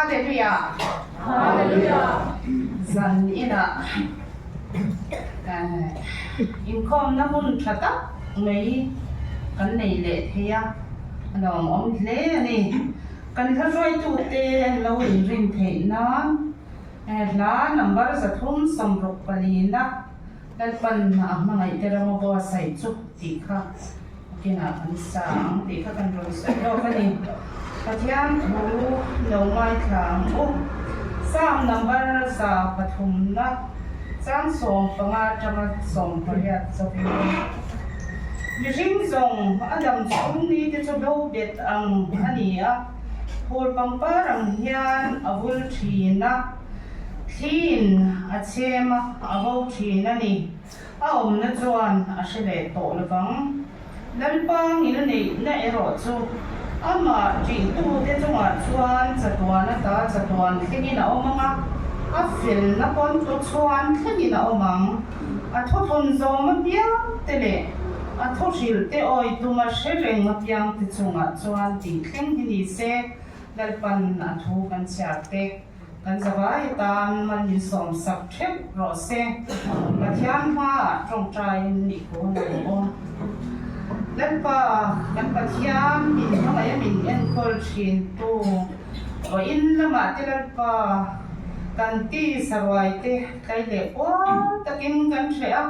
Hallelujah. Hallelujah. Zan inah inkhawmna hun tha tak mai kan nei leh thei a, a lawmawm hle a ni. Kan hla hruaitute an lo inrin theih nan hla number 364 na Lalpan a hmangaihte rama buatsaih chu tih kha kinah kan sa ang tih kha kan rawn sawi lawk a ni. Pathian thu lo ngaithla ang u. Psalm number 103 na chang 15 atanga 18 chauhin. Mihring zawng a dam chhung ni te chu bo bet ang a ni a, phul pangpar ang hian a vul thin a. Thliin a chhem a, a bo thin a ni. A awmna chuan a hre leh tawh lovang. Lalpa ngil neihna erawh chu amah ṭihtute chungah chuan chatuan ata chatuan thlengin a awm ang a, a felna pawn tu chhuan thlengin a awm ang. A thuthlun zawm apiangte leh a thuhrilhte awi tuma hre reng apiangte chungah chuan tih thleng hi ni se, Lalpan a thu kan chhiar te. Kan zavai atan mal min sawm sak theuh rawh se. Pathian hmaah tawngtaiin i kun ang aw. Lalpa, kan Pathian min hmangaih a min enkawl thin tu, vawiin lamah te Lalpa, kan ti saruai te tlai leh pual takin kan hreh a,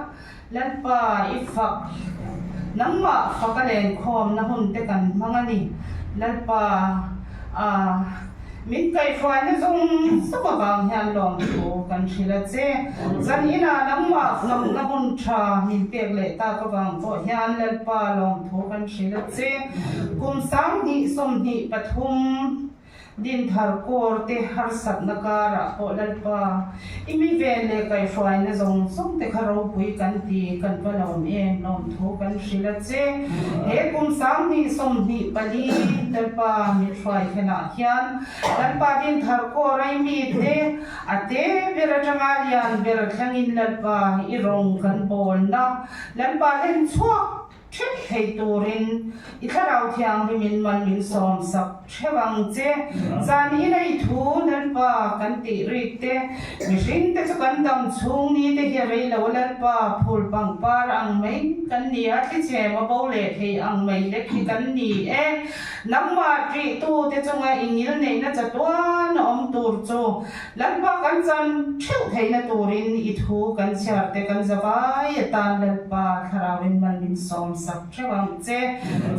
Lalpa i fak, nangmah fak a lenkhawmna hun te kan hmang a ni. Lalpa, a min kaihhruaina zawng zawng avang hian lawmthu kan hrilh a che. Zan inah nangmah fakna hun tha min pek leh tak avang pawh hian Lalpa lawmthu kan hrilh a che. Kum 2023. Dinthar kawr te harsatna karah pawh Lalpa, i mi ven leh kaihhruaina zawng zawng te kha ropui kan ti, kan va lawm em, lawmthu kan hrilh a che. He kum 2024 Lalpa min hruai thlenah hian Lalpa Dinthar kawr a i mi te a te ber atanga lian ber thlengin Lalpa i rawng kan bawlna Lalpa hlen chhuak Ṭheuh thei turin i Thlarau Thianghlimin man min sawm sak ṭheuh ang che. Zan ina i thu Lalpa kan tih rik te, mihring te chu kan dam chhung ni te hi a rei lo a Lalpa phul pangpar ang mai kan ni a, thlichhem a bo leh thei ang mai lek hi kan ni e. Nangmah ṭihtu te chunga i ngil neihna chatuan a awm tur chu Lalpa kan chan theuh theihna turin i thu kan chhiar te kan zavai atan Lalpa thlarauin mal min sawm sak theuh ang che.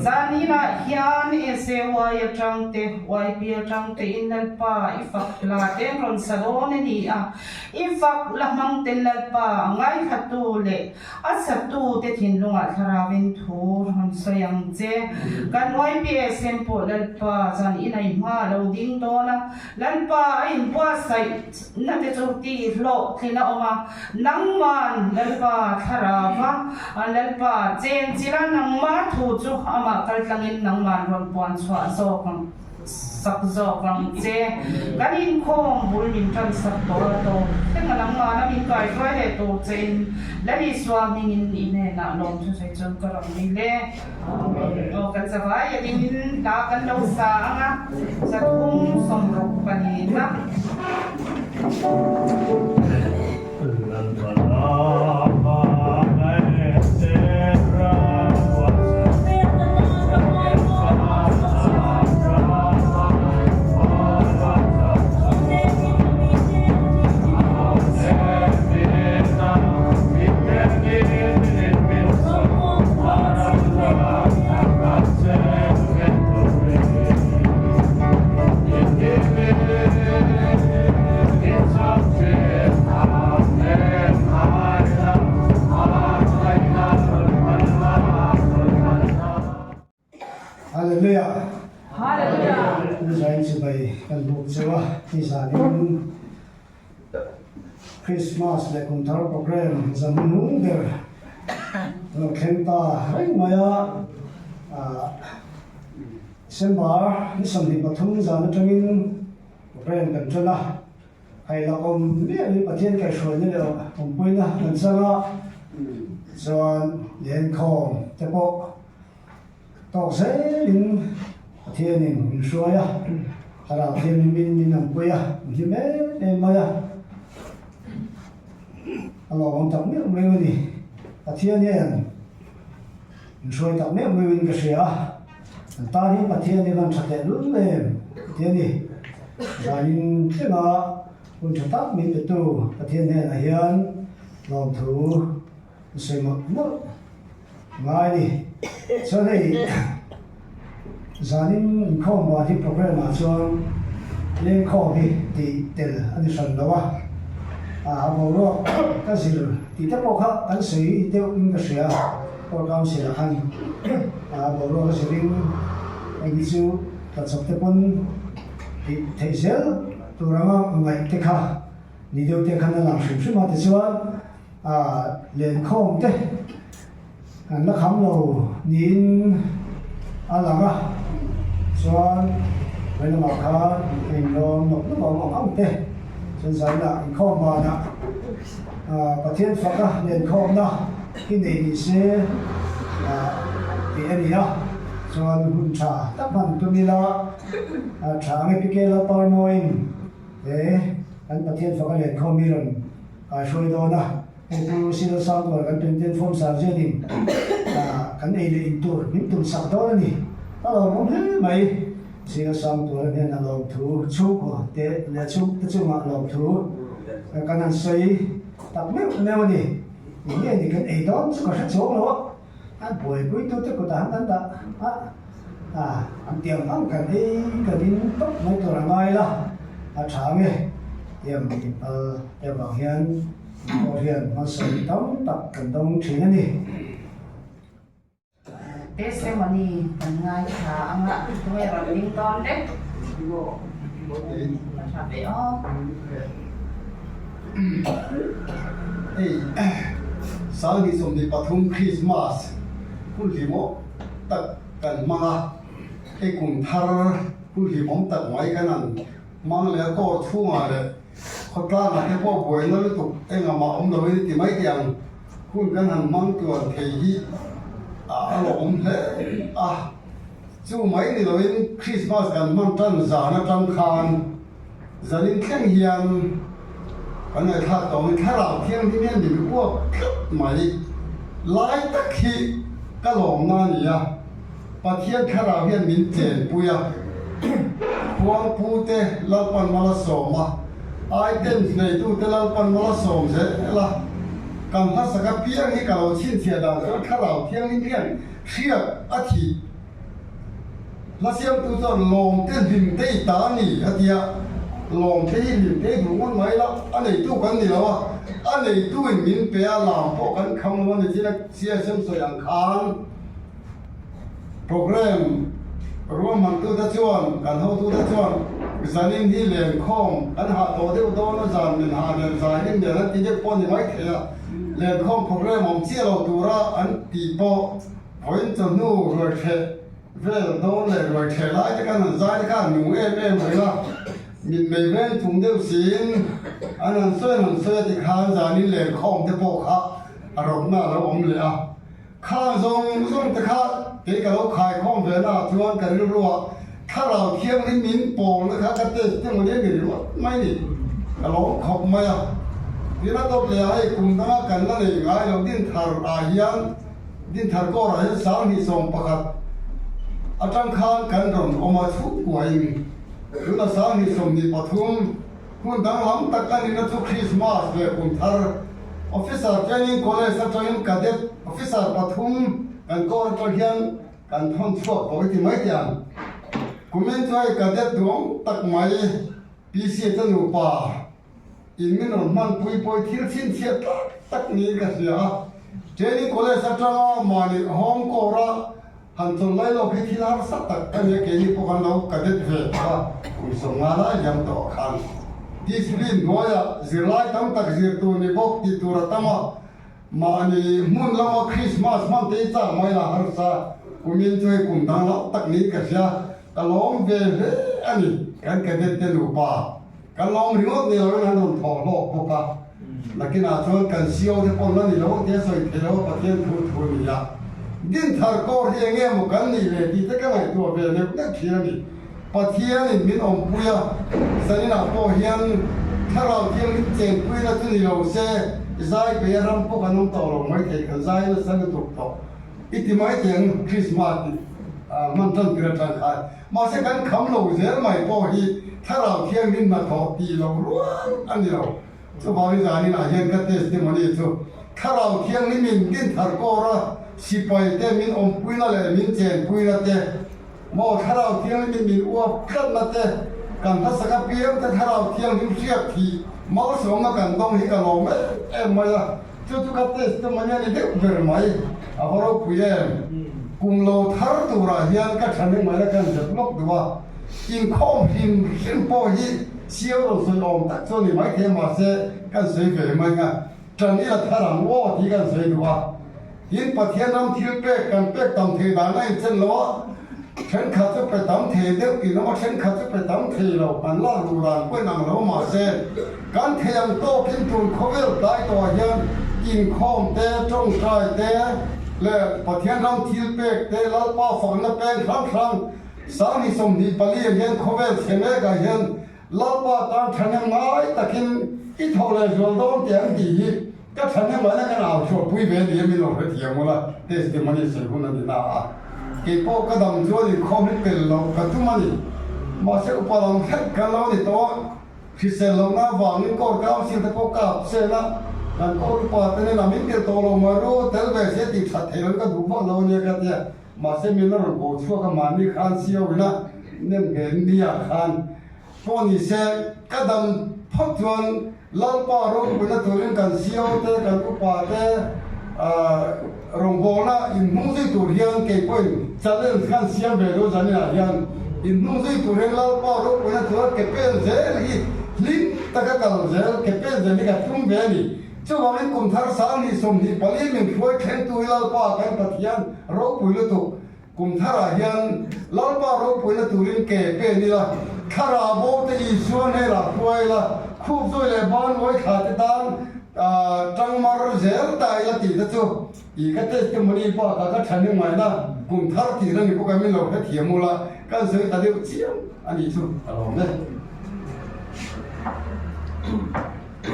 Zan inah hian SAY atang te YP atang te in Lalpa i fak la te an rawn sa dawn a ni a, i fak la hmang ten Lalpa a ngaithatu leh A satute thinlungah thlarauin thu rawn sawi ang che. Kan YPSM pawh Lalpa chuan i nei hma a lo ding dawn a, Lalpa a inbuatsaih na te chu tih hlawhtlin a awm a, nangman Lalpa thlarauva Lalpa chenchilh a nangma thu chu amah kaltlangin nangman rawn puan chhuah zawk ang. Sak zawk ang che. Kan inkhawm bul min tan sak tawh a tawp thleng a nangmahna min kaihruai leh tur che in Lal Isua hmingin i hnenah lawmthu sawi chuan ka rawn ni le. Aw kan zavai a dingin hla kan lo sa ang a, 364 na. Hallelujah. Hallelujah. Zain chibai kan buk chewa ti zanin Christmas leh kum thar program zan nung ber lo thleng ta reng mai a December ni 23 zan atangin program kan tan a. Hei la awm miah hi Pathian kaihhruaina leh awmpuina kan chang a, chuan lenkhawm te pawh tawk zelin Pathianin min hruai a. Thlarau Thianghlimin min awmpui a, min hlim em em mai a, a lawmawm tak meuh meuh a ni. Pathian hian min hruai tak meuh meuhin ka hria a, an tan hi Pathian hi van tha teh lul em ti a ni. Zanin thlenga hun tha tak min petu Pathian hnenah hian lawmthu ka sawi mawlh mawlh ngai a ni. Chuan hei zanin inkhawm ban hi programme ah chuan lengkhawm hi tih tel a ni hran lo a, a boruak ka zir tih te pawh kha kan sawi deuh in ka hria a, Court Council ah khan a boruak a zirin hei hi chu tla chawp te pawn tih theih zel tur anga ngaih te kha ni deuh te khan a lang hrim hrim a tichuan Ah lenkhawm te an la kham lo niin a lang a, chuan vei lamah khan a inlawm nawk nawk awm ang ang te, chuan zainah inkhawm banah ah Pathian faka lenkhawmna hi nei ni se ah tih a ni a, chuan hun tha tak hman tum ila ah tha ang e PK Lalparmawiin he kan Pathian faka lenkhawm hi rawn Kai hruai dawn a, hei pu Silo Sangtuar kan tun form sar zianin kan ei leh in tur min tum sak dawn a ni. A lawmawm hle mai. Silo Sangtuar hian a lawmthu chhungkaw te leh chhungte chungah lawmthu kan han sawi tak meuh meuh a ni. Eng nge ni kan ei dawn chu ka hre chuang lo a, a buaipuitute kutah han kan dah a, an tiang ang kan ei kan in tawp mai tur a ngai la, a tha nge tiang inpal te avang hian pawh hian hmasawn tam tak kan dawng thin a ni. Testimony kan ngaithla ang a, tunge rawn ding dawn le? A tha ve aw. Hei 2023 Krismas hun hlimawm tak kan hmang a, hei kum thar hun hlimawm tak mai kan han hmang leh a, court chhungah leh khawtlangah te pawh buaina lutuk engahmah awm lovin i ti mai teh ang, hun kan han hmang tluan thei hi a lawmawm hle a. Chu mai ni lovin Krismas kan hman tan zan atang khan Zanin thleng hian kan ngaihthlak tawngin thlarau thianghlim hian min uap tlat mai. Lai tak hi ka lawmna a ni a, Pathian thlarau hian min chenpui a, Khuangpu te Lalpan mal a sawm a, items neitute Lalpan mal a sawm zel a, kan hmasak apiang hi ka lo chhinchhiah dan chuan thlarau thianghlim hian hriat a thih. Hla siamtu chuan lawmte hlimte i ta a ni a ti a, lawmte hi hlimte i duh ngawt mai la, a neitu kan ni lo a, a neituin min pe a, lam pawh kan kham lo a ni chin a, CSM sawi ang khan programme ruahmantute chuan kan hotute chuan zanin hi lenkhawm kan hah tawh deuh dawn a, zan min hah nen zaiin nen an ti deuh pawh a ni maithei a, lenkhawm programme awm chiah lo tura an tih pawh Vawiin chawhnu ruaitheh vel dawn leh ruaitheh lai te khan an zai te kha an nung em em reng a, mitmei veng chung deuh siin an han sawi an han sawi a tikhan zanin lenkhawm te pawh kha a rawtna a lo awm leh a. Khang zawng zawng te kha kei ka lo khaikhawm ve naah chuan ka rilruah thlarau thianghlim min pawlna kha ka test te mawni a ni ringawt mai ni, ka lawm khawp mai a. Tin a dawt leh a hei kum danga kan la nei ngai lo din thar ah hian Dinthar kawrah hian 2011 atang khan kan rawn awm a, chhungkuain tuna 2023 hmun danglam tak a nihna chu Krismas leh kum thar Officer Training College atangin Cadet Officer pathum kan kawr atang hian kan thawn chhuak tawh i ti mai teh ang. Kumin chu hei Cadet duang tak mai PC te nupa In min rawn hmanpui pawh i thil chhinchhiah tak tak niin ka hria a. Training College atanga mahni home core-a han chawn lai lawk hi thil harsa tak a nia, keini pawh kan lo cadet ve tawh a, kum 50 lai liam tawh khan. Discipline hnuaiah zirlai tam tak zir tur ni bawk tih tur a tam a, mahni hmun lama Christmas hman te i chak mai la harsa, kumin chu hei kum dang lo tak niin ka hria, ka lawm ve hle a ni, kan cadet te nupa. Kan lawm ringawt ni loin an rawn thawh hlawk bawk a, nakinah chuan kan CO te pawh la ni lo tia sawi thei lo a Pathian thu thu a ni a. Dinthar kawr hi eng nge maw kan nih le tih te ka ngaihtuah ve neuh neuh thin a ni. Pathianin min awmpui a, zaninah pawh hian Thlarau Thianghlim chenpuina chu ni lo se, zai peia ram pawh kan awm tawh lo maithei, kan zai nasa lutuk tawh. I ti mai teh ang Christmas tih hman tan tir atang khan. Mahse kan kham lo zel mai pawh hi Thlarau Thianghlim hnathawh tih lo rual a ni lo. Chuvangin zaninah hian ka testimony chu Thlarau Thianghlimin din thar kawra sipai te min awmpuina leh min chenpuina te, maw Thlarau Thianghlimin min uap tlatna te, kan hmasak apiang te Thlarau Thianghlim hriat thih malsawmna kan dawng hi ka lawm em em mai a. Chu chu ka testimony a ni deuh ber mai, a va ropui em? Kum lo thar turah hian ka tha mai a kan zep lawk duh a, inkhawm hrim hrim pawh hi siau rawn sawi awm tak chu a ni maithei mahse kan sawi ve mai ang a, tan ila thar ang aw tih kan sawi duh a. Tin, Pathian ram thil pek kan pek tam thei dan a inchen lo a, thenkhat chu pe tam thei deuh tih lam a, thenkhat chu pe tam thei lo, kan lak duh dan pawh inang lo mahse kan thei ang tawkin tun khawvel tlai tawhah hian inkhawm te, tawngtai te leh Pathian ram thil pek te, Lalpa fakna peng hrang hrang 2024 ah hian khawvel chhe mekah hian Lalpa tan thahnem ngai takin i thawh leh zual dawn teh ang tih hi ka thahnem ngaihna kan au chhuahpui ve ni a min lo hrethiam ula testimony sawi hun a ni na a, keipawh ka dam chuan inkhawm hi pel loh ka tum a ni. Mahse upa lam hrep kan lo ni tawh a, hrisel lohna avangin court council te pawh ka absent a, kan court upa te nen a min tel tawh lo mai ru, tel ve se tih that theih loh hi ka duh vak lo a nia ka tia. Mahse min la rawn ko chhuak a, mahni khan sio ina nem ve nia khan pawh ni se, ka dam phawt chuan Lalpa ropuina turin kan sio te, kan upa te rawngbawlna inhnung zui tur hian kei pawhin challenge khan siam ve lo zaninah hian inhnung zui tur hian Lalpa ropuina tura ke pen zel hi hlim taka kal zel, ke pen zel hi ka tum ve a ni. Chuvangin kum thar 2024 min hruai thlengtu hi Lalpa kan Pathian ropui lutuk. Kum tharah hian Lalpa ropuina turin ke pen ila, thlarau bo te Isua hnenah hruai ila, khup zui leh ban uai thla te tan tang mar zel ta ila tih te chu i ka testimony bakah ka tha ni ngaihna kum thar tihna ni bawk a min lo hrethiam ula kan sawi ta deuh chiam a nih chu ka lawm e.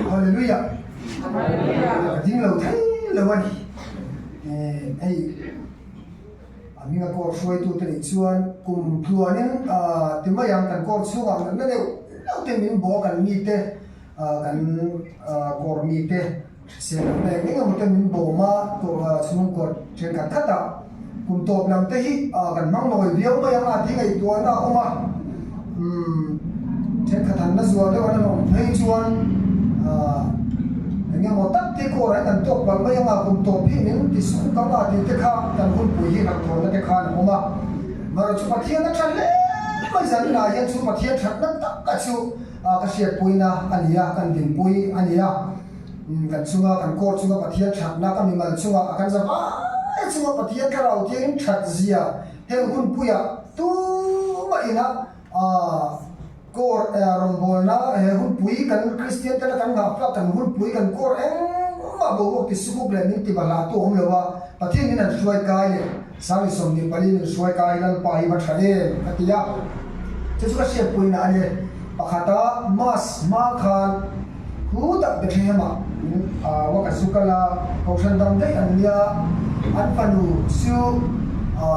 Hallelujah. Ka ding lo thei lo a ni. Hei a hminga court hruaitute nih chuan kum tluanin ti mai ang kan court chhungah natna deuh deuh te min bawh a kan mite kan court mite hrisel natna eng eng emaw te min bawm a chhung court thenkhat khatah kum tawp lam te hi kan hmang nawi viau mai ang a tih ngaihtuahna a awm a umm thenkhat han la zual deuh an awm phei chuan ah eng emaw tak te kawr an kan tawk palh mai ang a kum tawp hi min ti suk ang a tih te kha kan hunpui hi hlauhthawnna te khan a awm a marawh chu Pathian a tha hle mai zaninah hian chu Pathian thatna taka chu ah ka hriatpuina a ni a kan dinpui a ni a umm kan chunga kan kawr chunga Pathian thatna ka mimal chunga a kan zavai chunga Pathian thlarau thiangin that zia heng hunpuiah Tumah ina kawr rawngbawlna he hunpui kan Kristian tena kan nghah kan hunpui kan kawr engmah boruak ti sukuk leh min ti bahlah tu a awm lo a, Pathian in an hruai kai leh 2024 in hruai kai Lalpa hi va tha em ka ti a, chu chu ka hriatpuina a ni. Pakhata Mass hma khan khu tak Bethlehem ah wa ka zu kal a, kohhran dang daih an nia, an fanu chu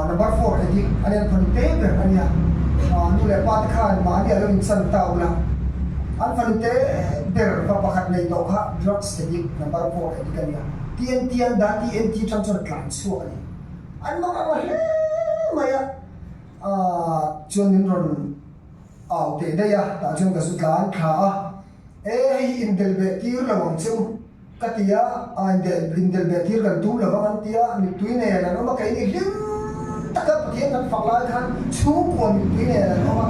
number four addict a nia, an fanu te ber a nia, nu leh pa te khan mahni a lo inchan ta ula, an fanu te ber va pakhat nei tawh kha drugs addict number four addict a nia, TNT an dah, TNT tang chuan a tlan chhuak a ni, an mang ang hle mai a, chuan min rawn au teh daih a, tah chuan ka zu tlan thla a. E, hei hi indelh beh tir lo ang che u, ka ti a, a indelh indelh beh tir kan tum lo vang an ti a, mittui nen an awm a, keini hlim taka Pathian kan fak lai khan chhungkua mittui nen an awm a,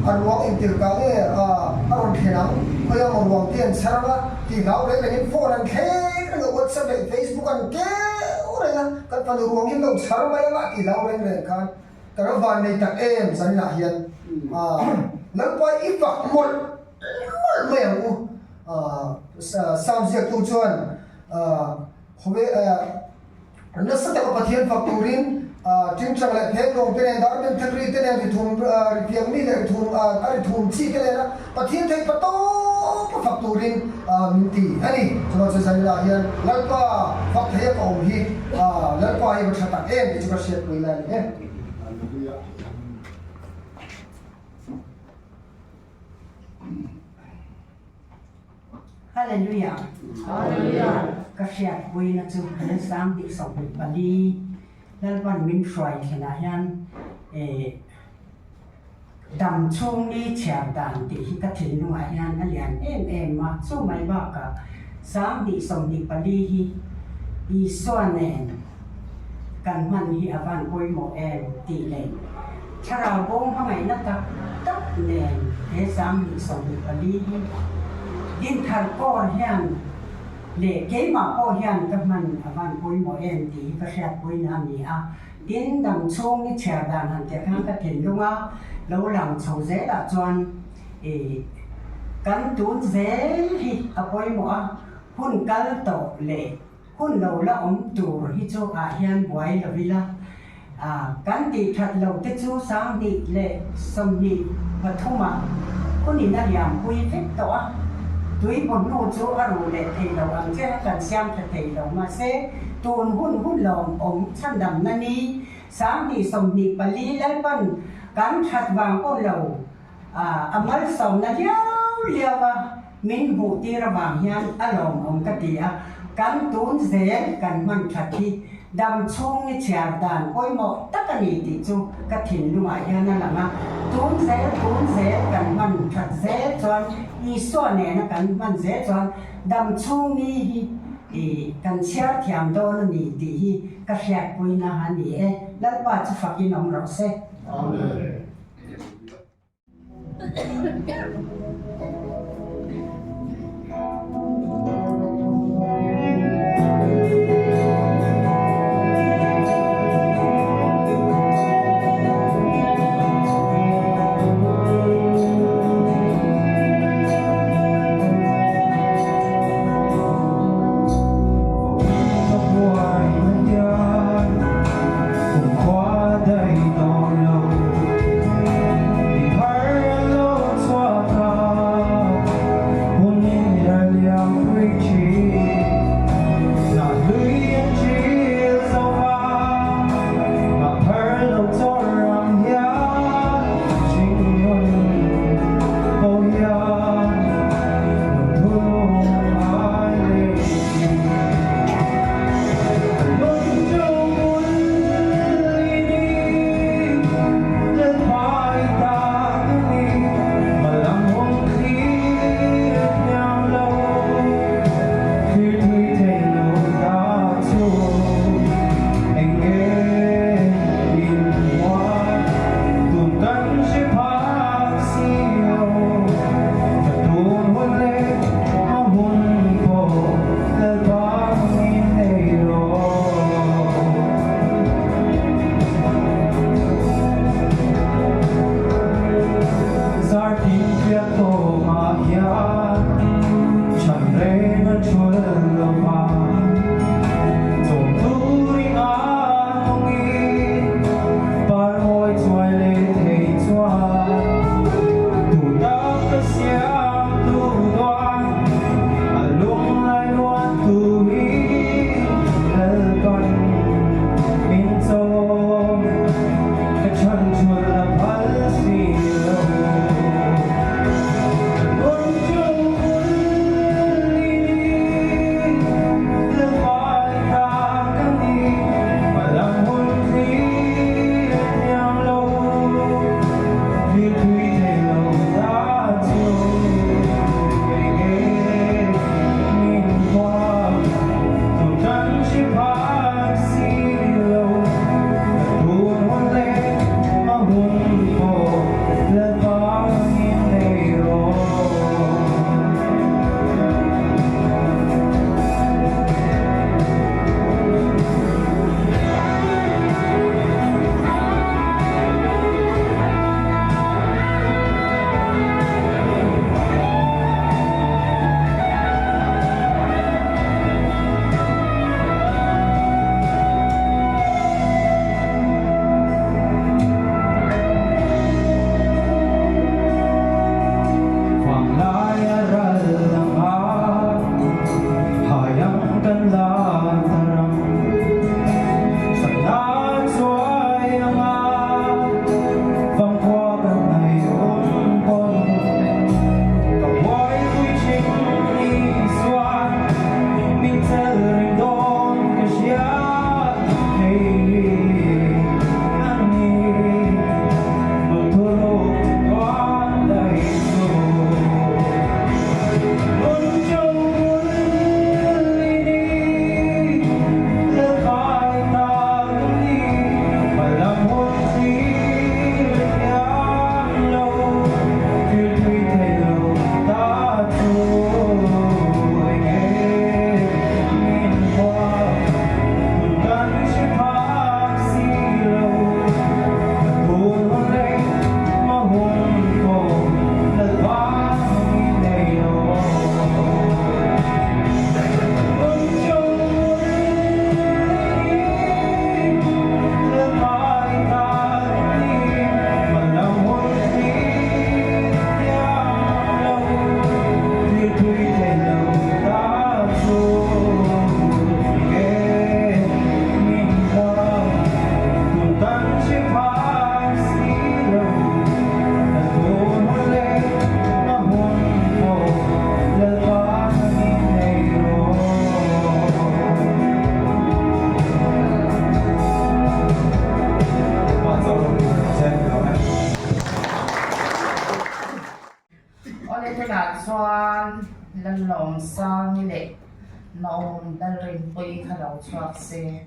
a ruang intir kah nge a a rawn thlen ang, khawi ang ruang te an chhar ang a, tih hlau reng rengin phone an thleng reng a, WhatsApp leh Facebook an keu reng a, kan fanu ruang hi an lo chhar mai ang a tih hlau reng reng khan ka lo van nei tak em zaninah hian Lalpa i fak mawlh mawlh mai ang u. Psalm ziaktu chuan Khawve nasa taka Pathian fak turin Ṭingṭang leh phenglawng te nen, dar bemthek ri te nen, ri thum, ri piang mi leh ri thum, a ri thum chi te nena Pathian theih pa tawp a fak turin min ti a ni. Chuvang chuan Zanila hian Lalpa fak thei a ka awm hi Lalpa hi va ṭha tak em tih chu ka hriatpui lai a ni e. Hallelujah. Hallelujah. Hallelujah. Ka hriatpuina chu he 2024 Lalpan min hruai thlenah hian eh dam chhung ni chhiar dan tih hi ka thinlungah hian a lian em em a, chu mai bakah 2024 hi Isua nen kan hman hi a van pawimawh em tih leh thlarau bawng hmangaihna tak tak nen he 2024 hi Dinthar Kaur hian leh keimah pawh hian ka hman a van pawimawh em tih hi ka hriatpuina a ni a. Tin, dam chhung i chhiar dan han tih khan ka thinlung a lo lang chho zelah chuan i kan tun zel hi a pawimawh a, hun kal tawh leh hun lo la awm tur hi chu ah hian buai lo ila, kan tih that lo te chu 2023 ah hunin a liampui vek tawh a, tui baw hnu chu a ruh leh thei lo ang che a kan siam tha thei lo mahse tun hun hun lawm awm chhandamna ni 2024 Lalpan kan that vang pawh lo a malsawmna liau liau a min hmuh tir avang hian a lawmawm ka ti a, kan tun zel kan hman that hi dam chhung ni chhiar dan pawimawh tak a ni tih chu ka thinlungah hian a lang a, tun zel tun zel kan hman that zel chuan Isua nena kan hman zel chuan dam chhung ni hi kan chhiar thiam dawn a ni tih hi ka hriatpuina a ni e, Lalpa chu fakin awm rawh se. Amen. Awle tunah chuan Lalawmsangi leh Naom Lalrinpuii kha lo chhuak se.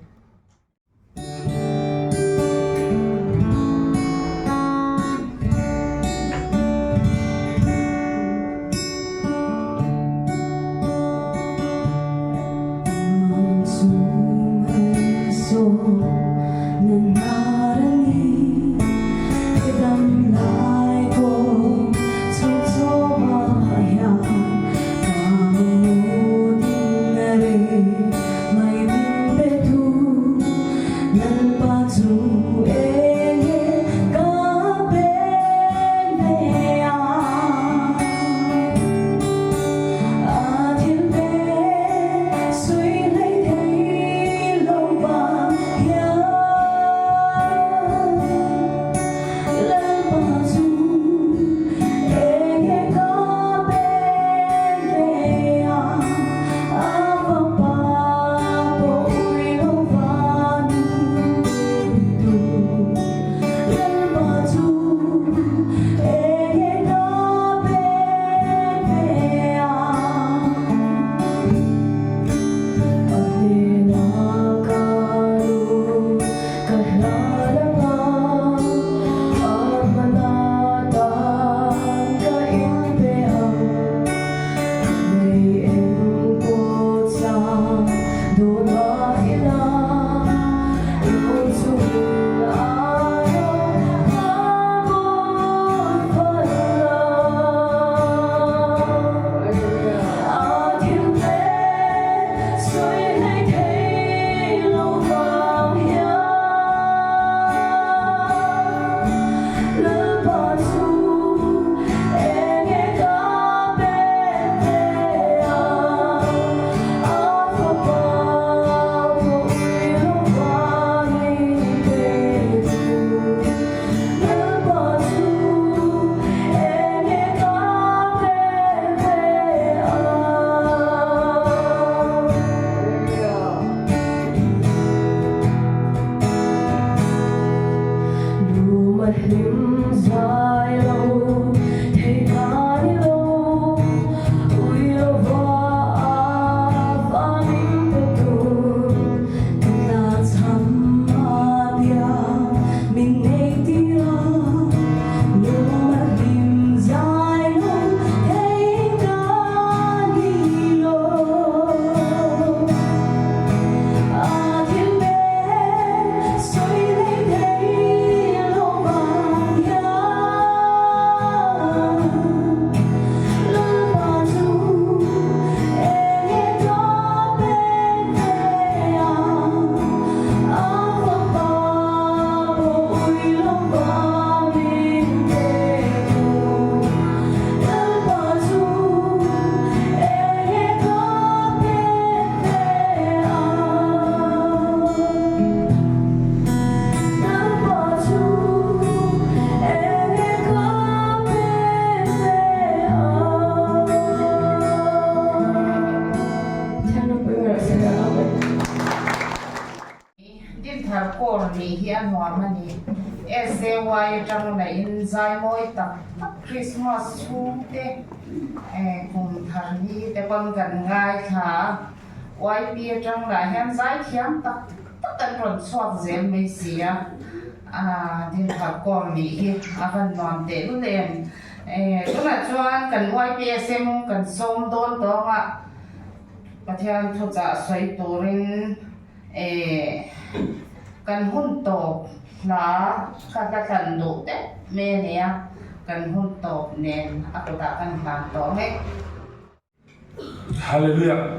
Dinthar Kaur nih hi a nuam a ni. SAY atang la in zai mawi tak tak Christmas chhung te kum thar ni te pawn kan ngaithla a. YP atang lah hian zai thiam tak tak an rawn chhuak zel mai si a. Dinthar Kaur nih hi a van nuam tehlul em. Tunah chuan kan YPSM kan sawm dawn tawng a. Pathian thuchah sawi turin kan hun tawp hla kha ka thlan duh tep mai a nia, kan hun tawp nen a kutah kan hlan tawh mek. Hallelujah!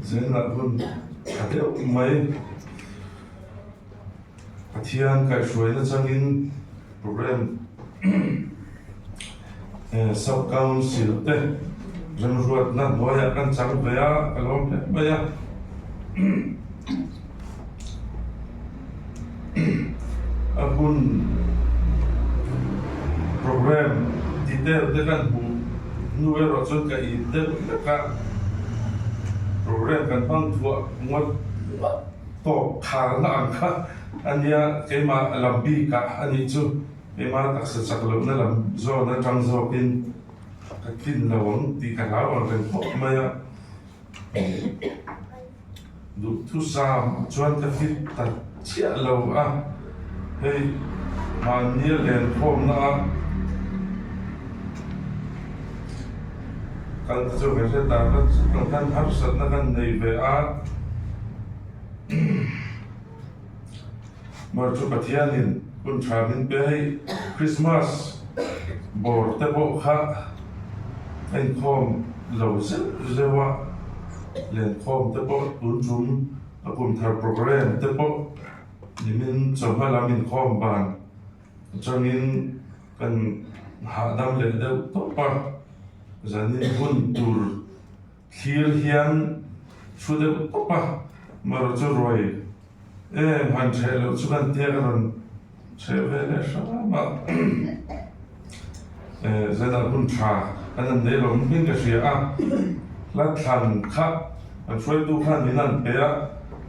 Zenah hun tha deuh mai. Pathian kaihhruaina changin program Sub Council te remruatna hnuaiah kan chang ve a, ka lawm hle mai a. A hun program detail te kan hmuh hnu erawh chuan ka ip deuh hlek a, program kan hmang thuah ngawt ngawt. Tawp tharna ang kha a nia, keimah lam bikah a nih chu. Keimah taksa chak lohna lam zawn atang zawkin ka tlin lo ang tih ka hlau ang reng khawp mai a. Duhthusam chuan ka fit ta chiah lo a, hei mahnia lenkhawmna a kal te chu ka hre ta ka chutah khan harsatna kan nei ve a, Mar chu Pathianin hun tha min pe hei Christmas bawr te pawh kha a inkhawm lo zeuh zeuh a, lenkhawm te pawh tun tum a kum thar programme te pawh nimin chawhma lam inkhawm ban atangin kan hahdam leh deuh tawp a, zanin hun tur Thlir hian thu deuh tawp a, marawh chu ruai em han ṭheh loh chu kan tia ka rawn ṭheh ve leh hram a, zanah hun ṭha kan han nei lo hming ka hria a, hla thlan kha kan hruaitu khan min han pe a,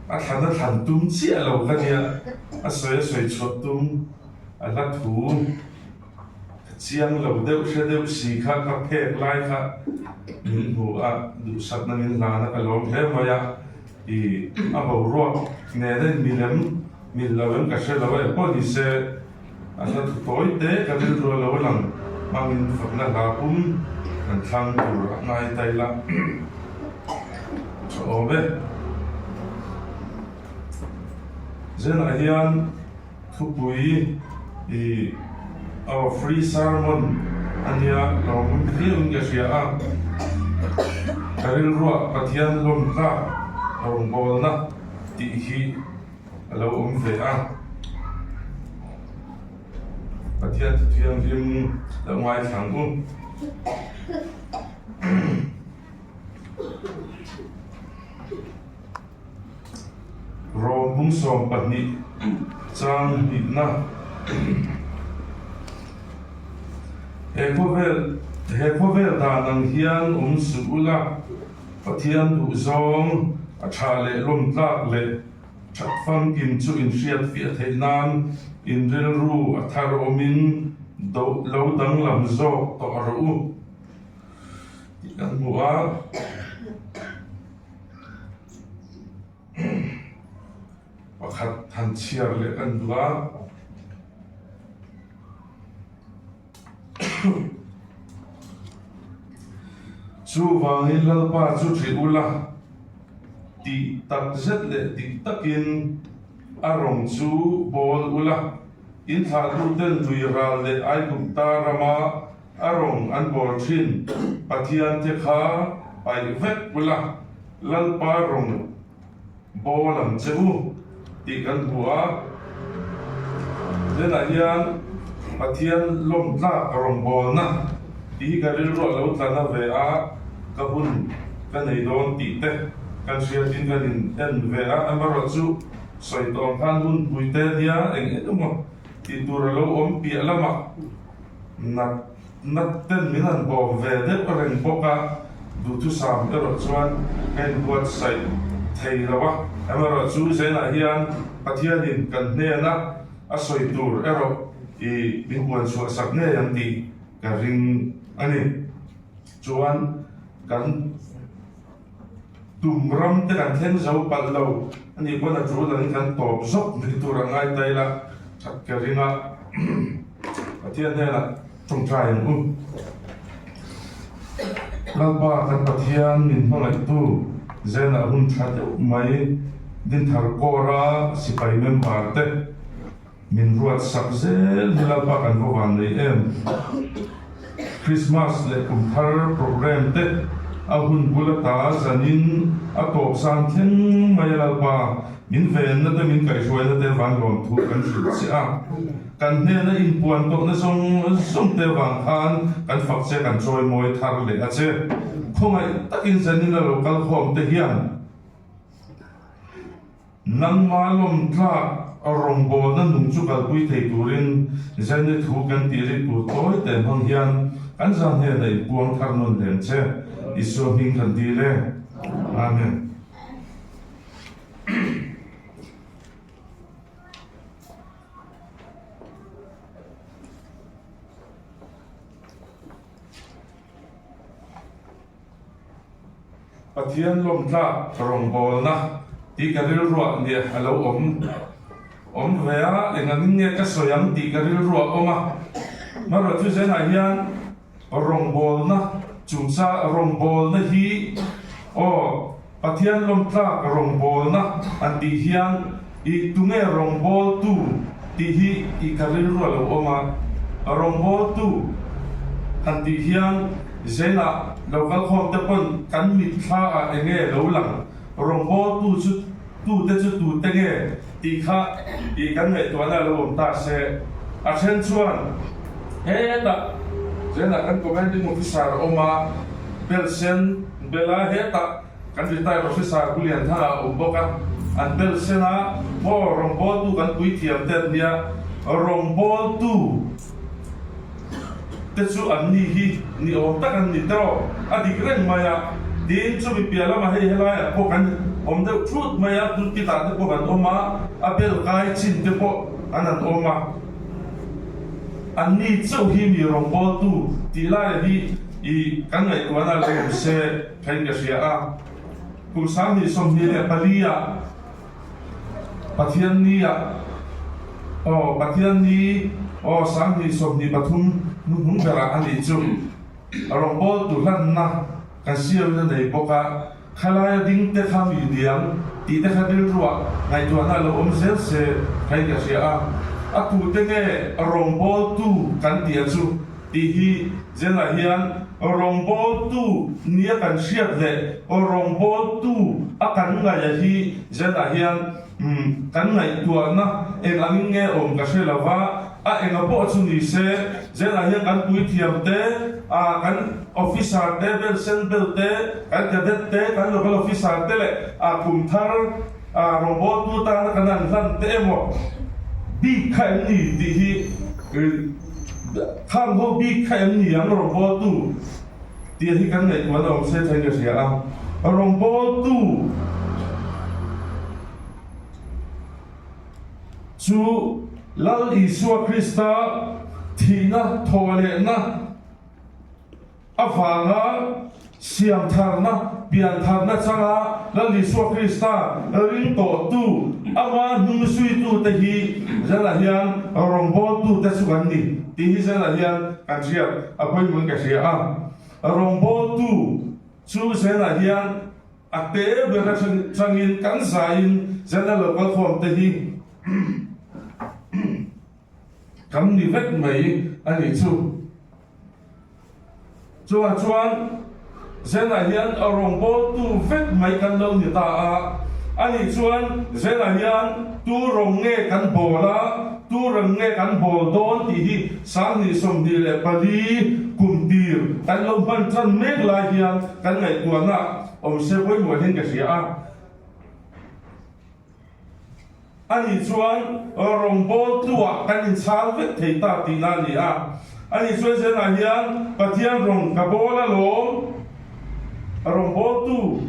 a thlan a thlan tum chiah lo ka nia, a sawi a sawi chhuah tum a hla thu. Ka chiang lo deuh hre deuh si kha ka phek lai kha min hmu a, duhsakna min hlan a ka lawm hle mai a, i a boruak nen a in milem mil lo em ka hre lo a engpawh ni se a hla thu tawi te ka rilru a lo lang hmangin fakna hla pum kan thlang tur a ngai ta ila tha awm e. Zenah hian. Thupui i aw free sermon a nia lawm viauin ka hria a, ka rilruah Pathian lawm tlak rawngbawlna tih hi a lo awm ve a, Pathian thu thianghlim lo ngaithla ang u. Rawng bung 12 chang hnihna He khawvel he khawvel dan ang hian awm suh ula, Pathian duhzawng a tha leh lawm tlak leh that famkim chu inhriat fiah theih nan in rilru a thar awmin do lo danglam zawk tawh rawh u tih kan hmu a. Pakhat han chhiar leh kan duh a. Chuvangin Lalpa chu ṭhi ula, tih tak zet leh dik takin a rawng chu bawl ula, in thlahtuten lui ral leh Aigupta rama A rawng an bawl thin Pathian te kha paih vek ula, Lalpa rawng bawl ang che u tih kan hmu a. Zenah hian Pathian lawm tlak rawng bawlna tih hi ka rilruah lo tla na ve a, ka hun ka nei dawn tih te kan hriatin kan in en ve a, amaherawhchu sawi tawng khan hun pui te nia eng eng emaw tih tur a lo awm piah lamah Nat nat ten min han bawm ve deuh reng bawk a, duhthusam erawh chuan ka inbuatsaih thei lo a, amaherawh chu Zainah hian Pathianin kan hnena a sawi tur erawh i min buanchhuah sak ngei ang tih ka ring a ni. Chuan kan. Tum ram te kan thleng zo palh lo a nih pawn a tul angin kan tawp zawk mai tur a ngai ta ila that ka ring a, Pathian hnenah tawngtai ang u. Lalpa kan Pathian min hmangaihtu Zenah hun tha deuh mai Dinthar Kawra sipai member te Min ruat sak zel hi Lalpa kan va van nei em? Christmas leh kum thar programme te a hun bul ata zanin a tawp san thleng mai a Lalpa min venna te min kaihhruaina te van lawm thu kan hrilh che a. Kan hnena inpuan tawhna zawng zawng te vang khan kan fak che kan chawimawi thar leh a che. Khawngaih takin zanin a lo kal khawm te hian. Nangmah lawm tlak rawngbawlna nung chu kalpui thei turin Zane thu kan tih rik tur tawi te hmang hian kan zan hnenah in puang thar nawn lem che. Isua hming kan dil e. Amen. Pathian lawmtlak rawngbawlna tih ka rilruah nia a lo awm awm ve a, engangin nge ka sawi ang tih ka rilruah awm a. Hmarawh chu zenah hian rawngbawlna chungchang rawngbawlna hi aw Pathian lawmtlak rawngbawlna an tih hian i tunge rawngbawltu tih hi i ka rilru a lo awm a, rawngbawltu han tih hian Zenah lo kalkhawm te pawn kan mitthla ah enge lo lang, rawngbawltu chu tute chu tute nge tih kha i kan ngaihtuahna a lo awm ta se. A then chuan hetah Zenah kan commanding officer a awm a, bel sen bela hetah kan retired officer Pu Lianthanga a awm bawk a, an bel sen a, maw rawngbawltu kan puithiam te an nia, rawngbawltu te chu an ni hi ni awm tak an ni tawh, a dik reng mai a, tin chumi piah lamah hei helaiah pawh kan awm deuh thut mai a, pulpit ah te pawh kan awm a, a bel kai chin te pawh an han awm a, an ni chauh hi mi rawngbawltu tih laia hi i kan ngaihtuahna lo awm se khain ka hria a, kum 2024 ah. Pathian ni ah aw Pathian ni aw 2023 hnuhnung berah a nih chu rawngbawltu hlanna kan siamna nei bawk a, khalai a ding te kha mi diang tih te kha rilruah ngaihtuahna a lo awm zel se khain ka hria a, a tute nge rawngbawltu kan tih a chu Tih hi Zela hian rawngbawltu nia kan hriat leh rawngbawltu a kan ngaih hi Zela hian kan ngaihtuahna eng angin nge awm ka hre lo va, a enga pawh chu ni se Zela hian kan puithiam te, kan officer te, bel sen bel te, kan cadet te, kan local officer te leh kum thar rawngbawltu tana kan han hlan te emaw bik kha em ni tih hi Khang ho bik kha em ni ang rawngbawltu tih hi kan ngaihtuah na awm se thei ka hria a. Rawngbawltu chu Lal Isua Krista thihna thawhlehna Avanga siamtharna, piantharna changa Lal Isua Krista ring tawhtu, ama hnung suitute hi zelah hian rawngbawltute chu kan ni tih hi zelah hian kan hriat a pawimawhin ka hria a. Rawngbawltu chu zelah hian a te ber atangin kan zaiin zela lo kalkhawmte hi kan ni vek mai a nih chu. Chuvang chuan Zena hian a rawngbawltu vek mai kan lo ni ta a, ani chuan Zena hian tu rawng nge kan bawl a, tu reng nge kan bawl dawn tih hi 2024 kum tir kan lo hman tan mek lai hian kan ngaihtuahna awm se pawimawh hian ka hria a. Ani chuan rawngbawltuah kan inchhal vek thei ta tihna a ni a. Ani chuan zenah hian Pathian rawng ka bawl alawm, rawngbawltu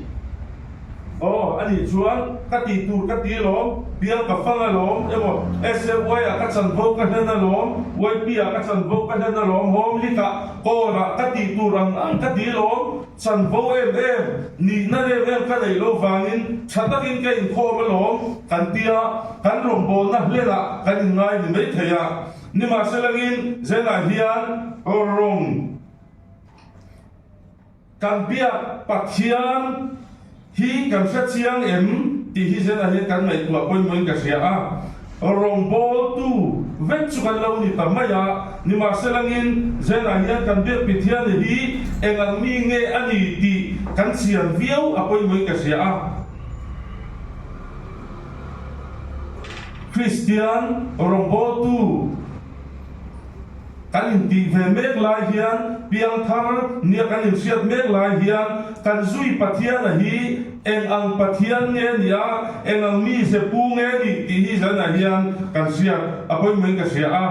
aw ani chuan ka tih tur ka ti alawm, bial ka fang alawm emaw SAY ah ka chanvo ka hlen alawm, YP ah ka chanvo ka hlen alawm, home league ah kawl ah ka tih tur ang ang ka ti alawm. Chanvo em em, nihna em em ka neih loh vangin tha takin ka inkhawm alawm kan ti a, kan rawngbawlna hlenah kan inngai ni mai thei a. Nimahselangin Zenah hian rawng kan biak Pathian hi kan hre chiang em tih hi Zenah hian kan ngaihtuah pawimawhin ka hria a. Rawngbawltu vek chu kan lo ni ta mai a, nimahselangin Zenah hian kan biak Pithiani hi eng ang mi nge a ni tih kan chian viau a pawimawhin ka hria a. Kristian rawngbawltu kan intih ve mek lai hian, piangthar nia kan inhriat mek lai hian kan zui Pathiana hi eng ang Pathian nge ni a, eng ang mi ze pu nge ni tih hi zanah hian kan hriat a pawimawhin ka hria a.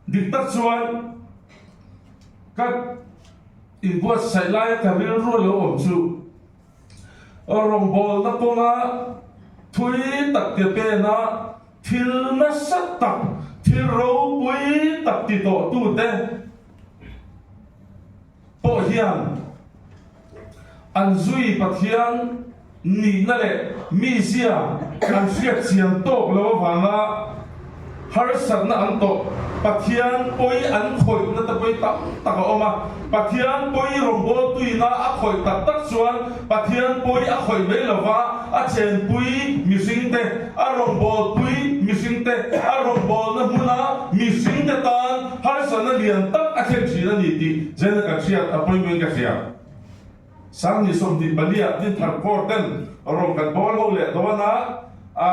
Dik tak chuan ka inbuatsaih laia ka rilru a lo awm chu rawngbawlna kawnga thui tak ke pena Thil nasa tak, thil ropui tak ti tawhtute pawh hian An zui Pathian nihna leh mizia an hriat chian tawk lo avanga harsatna an tawh. Pathian pawi an khawihna te pawi tam tak a awm a. Pathian pawi rawngbawltuina a khawih tak tak chuan Pathian pawi a khawih mai lova, a chenpui mihringte, a rawngbawlpui mihringte, a rawngbawlna hmuna mihringte tan harsatna lian tak a thlen thin a ni tih Jena kan hriat a pawimawhin ka hria. Sangni 24 ah Dinthar Court ten rawng kan bawl ho leh dawn a, a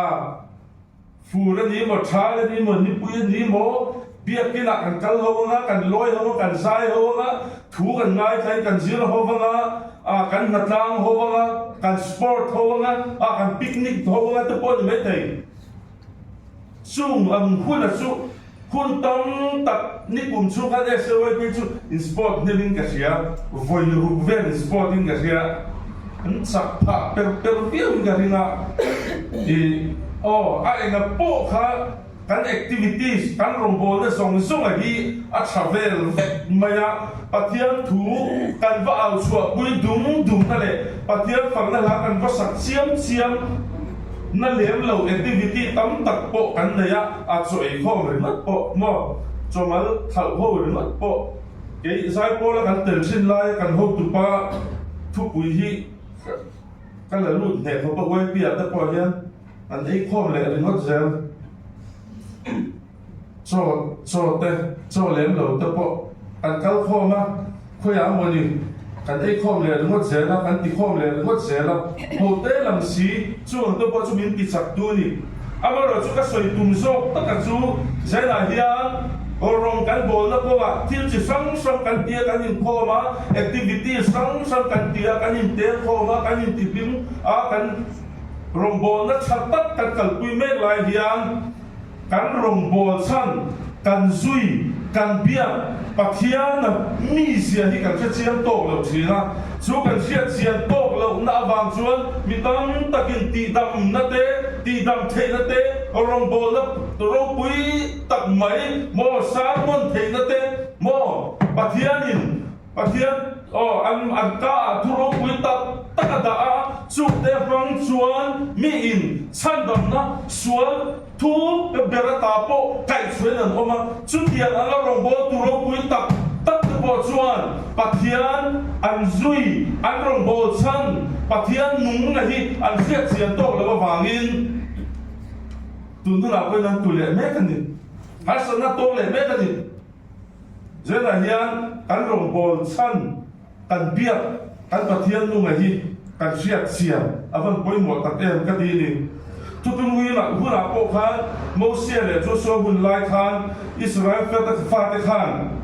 fur a ni maw, thal a ni maw, nipui a ni maw, biakin ah kan kal ho anga, kan lawi ho a, kan zai ho anga, thu kan ngaithlain kan zir ho anga, a kan hnatlang ho anga, kan sport ho anga, a kan picnic ho anga te pawh a ni maithei. Chung ang huna chu hun tam tak nikum chhung khan SAYP chu in sport hnem in ka hria, vawi ruk vel in sport in ka hria, an chak phah per per viau in ka ring a, i aw a enga pawh kha kan activities kan rawngbawlna zawng zawng a hi a tha vel vek mai a, Pathian thu kan va au chhuah pui dum dum na leh Pathian fakna hla kan va sak chiam chiam na lem lo activity tam tak pawh kan nei a, a chaw ei khawm ringawt pawh maw chawmal thalh ho ringawt pawh kei Zaipawla kan tel thin laia kan hotupa thupui hi ka la lut hneh khawp a YP ah te pawh hian an ei khawm leh ringawt zel. Chaw, chaw te, chaw lem lo te pawh kan kal khawm a, khawiah emaw ni kan ei khawm leh ringawt zel a, kan ti khawm leh ringawt zel a, ho te lam si chuang te pawh chu min ti chak tu ni. Amaherawh chu ka sawi tum zawk taka chu Zainah hian rawng kan bawlna kawngah thil chi hrang hrang kan ti a, kan inkhawm a, activity hrang hrang kan ti a, kan intel khawm a, kan intihlim a, kan rawngbawlna tha tak kan kalpui mek lai hian, Kan rawngbâwl chhan, kan zui, kan biak Pathiana mizia hi kan hre chiang tâwk lo ṭhîn a. Chu kan hriat chian tâwk lohna avâng chuan mi tam takin tihdamna te, tihdam theihna te, rawngbâwlna ropui tak mai maw, sermon theihna te maw, Pathianin Pathian aw an an ka ah thu ropui tak tak a dah a, chungte hmang chuan mi in chhandamna sual thu ber ata pawh kaihchhuain an awm a, chutiang anga rawngbawltu ropui tak tak te pawh chuan Pathian an zui, an rawngbâwl chhan Pathian nunga hi an hriat chian tawk loh avangin tun hunah pawhin an tu leh mek a ni, harsatna tawk leh mek a ni. Zelah hian kan rawngbâwl chhan, kan biak, kan Pathian nunga hi kan hriat chian a van pawimawh tak em ka ti ni. Thuthlung hunah pawh khan Mosia leh Joshua hun lai khan Israel fate khan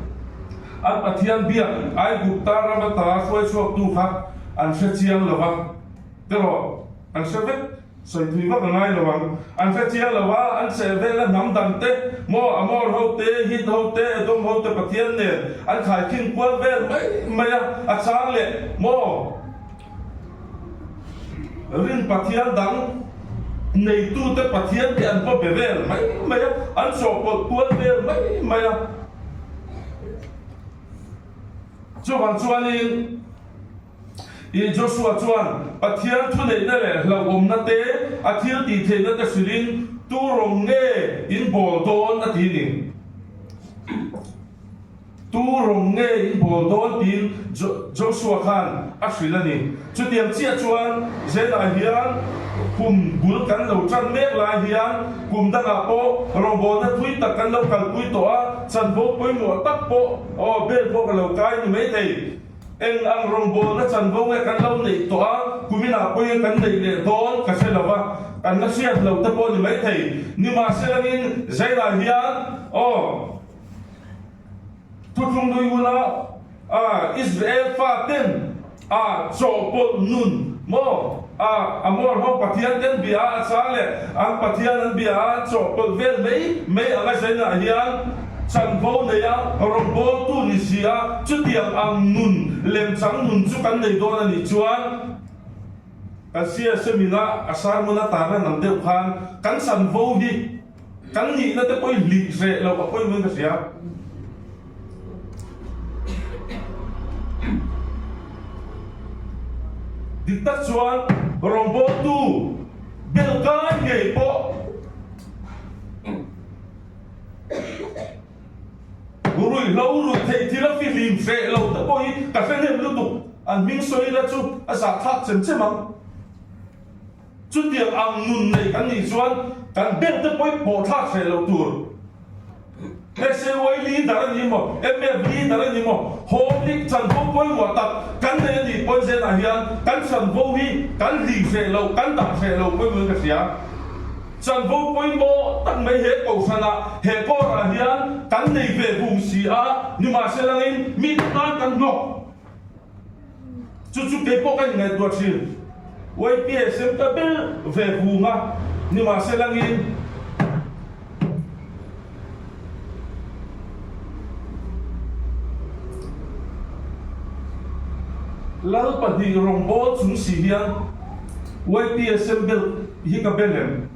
an Pathian biak Aigupta ram ata hruai chhuaktu kha an hre chiang lo va, tiraw an hre vek. Sawi thui vak a ngai lo ang. An hre chiang lo a, an cheh vela hnam dang te, maw Amor ho te, Hit ho te, Edom ho te Pathian nen an khaikhin kual vel mai mai a, a chang leh maw rin Pathian dang neitu te Pathian te an va be vel mai mai a, an chawhpawlh kual vel mai mai a. Chuvang chuanin. I Joshua chuan Pathian thuneihna leh hlauhawmna te, a thil tih theihna te hrilhin tu rawng nge in bawl dawn a ti ni. Tu rawng nge in bawl dawn tiin Joshua khan a hrilh a ni. Chutiang chiah chuan Zenah hian kum bul kan lo tan mek lai hian kum dangah pawh rawngbawlna thui tak kan lo kalpui tawh a, chanvo pawimawh tak pawh aw bel pawh ka lo kai ni maithei. Eng ang rawngbawlna chanvo nge kan lo neih tawh a, kuminah pawhin kan neih leh dawn ka hre lo va, kan la hriat lo te pawh ni maithei. Nimahselangin Zainah hian aw thuthlung nui huna Israel faten a chawhpawlh nun maw a Amor ho Pathian ten bia a chang leh an Pathian an bia a an chawhpawlh vel mai mai anga Zainah hian Chanvo neia rawngbawltu ni si a, chutiang ang nun lemchang nun chu kan nei dawn a nih chuan kan CSM ina a sermon a tarlan ang deuh khan kan chanvo hi kan nihna te pawhin hlih hreh loh a pawimawhin ka hria. Dik tak chuan rawngbawltu bel kai ngei pawh Ruihhlo ruih theih thil a fihlim hreh lo te pawh hi ka hre hnem lutuk. An hming sawi ila chu a zahthlak chem chem ang. Chutiang ang nun nei kan nih chuan kan bel te pawh hi pawhthlak hreh lo tur. SAY leader a ni maw, MF leader a ni maw, Home League chanvo pawimawh tak kan nei a nih pawn zenah hian kan chanvo hi kan hli hreh lo, kan dah hreh lo pawimawhin ka hria. Chanvo pawimawh tak mai he kohhranah, he kawrah hian kan nei ve vung si a, nimahselangin mite tan kan hnawk. Chu chu kei pawh ka inngaihtuah thin. YPSM ka ber ve vung a, nimahselangin Lal pahnih rawngbawl chung si hian YPSM bel hi ka bel em?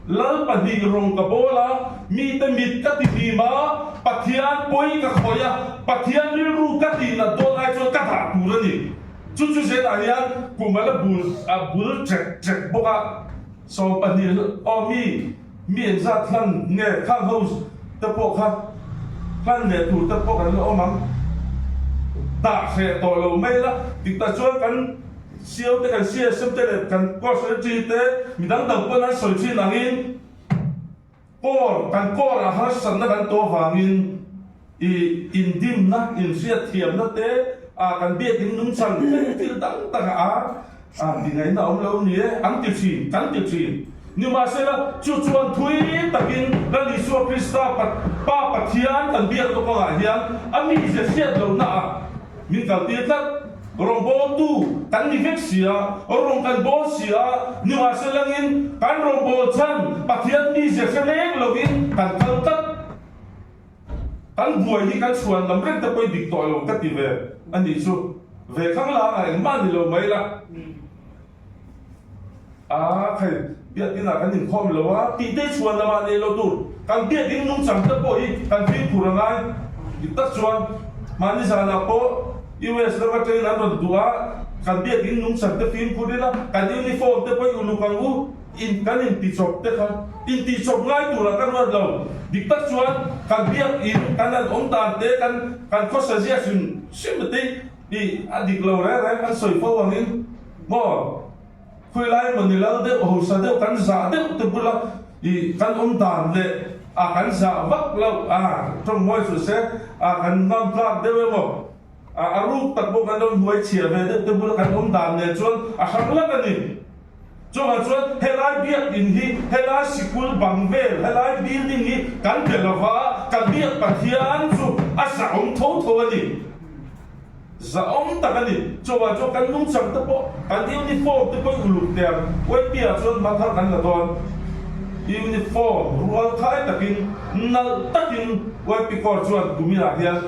Lal pahnih rawng ka bawl a, mite mit ka ti hlim a, Pathian pawi ka khawih a, Pathian rilru ka tih nat dawn ai chuan ka dah tur a ni. Chu chu zetah hian kum a la bul a bul ṭek ṭek bawk a. 20 aw mi mi engzat hlan nge khang ho te pawh kha hlan leh tur te pawh kan la awm ang. Dah hreh tawh lo mai la, dik tak chuan kan CO te kan CSM te leh kan Court Secretary te mi dang dang pawn an sawi thin angin Kawr, kan kawrah harsatna kan tawh avangin i indimna, inhriatthiamna te, a kan biakin nungchang te thil dang dang a a tingaihna awm lo ni e, an ti thin, kan ti thin. Nimahsela, chu chuan thui takin Lal Isua Krista Pa Pathian kan biak tawk angah hian a mizia hriat lohna ah Min kaltir tlat. Rawngbawltu kan ni vek si a, rawng kan bawl si a, nimahselangin kan rawngbâwl chhan Pathian mizia hre leng lovin kan kal tlat. Kan buai hi kan chhuan lam reng te pawh i dik tawh lo ka ti ve a nih chu. Ve khang langa engmah ni lo mai la. A khai, biakinn ah kan inkhawm lo a, tih te chhuan lamah nei lo tur kan biakinn nungchang te pawh hi kan fimkhur a ngai. Dik tak chuan mahni zanah pawh US ram atangin an rawn duh a, kan biakinn nungchang te fimkhur ila, kan uniform te pawh i uluk ang u, in kan intichawp te kha intihchawp ngai turah ka ruat lo. Dik tak chuan kan biakinn kan han awm dan te, kan kan khawsa zia hrim hrim te hi a dik lo reng reng an sawi fo angin maw? Khawi lai emaw ni lal deuh, hausa deuh, kan zah deuh te bula ih kan awm dan leh a kan zah vak loh a tawng mawi suh se a kan ngam tlak deuh emaw a a ruk tak pawh kan lo hnuai chhiah ve deuh te bula kan awm dan nen chuan a hrang lak a ni. Chuvang chuan helai biakinn hi helai sikul bang vel helai building hi kan be lova kan biak Pathian chu a zahawm tho tho a ni. Zahawm tak a ni. Chuvang chuan kan nungchang te pawh, kan uniform te pawh i uluk teh ang. YP ah chuan hma thar kan la dawn. Uniform rual khai takin, nalh takin YP Corps chuan kuminah hian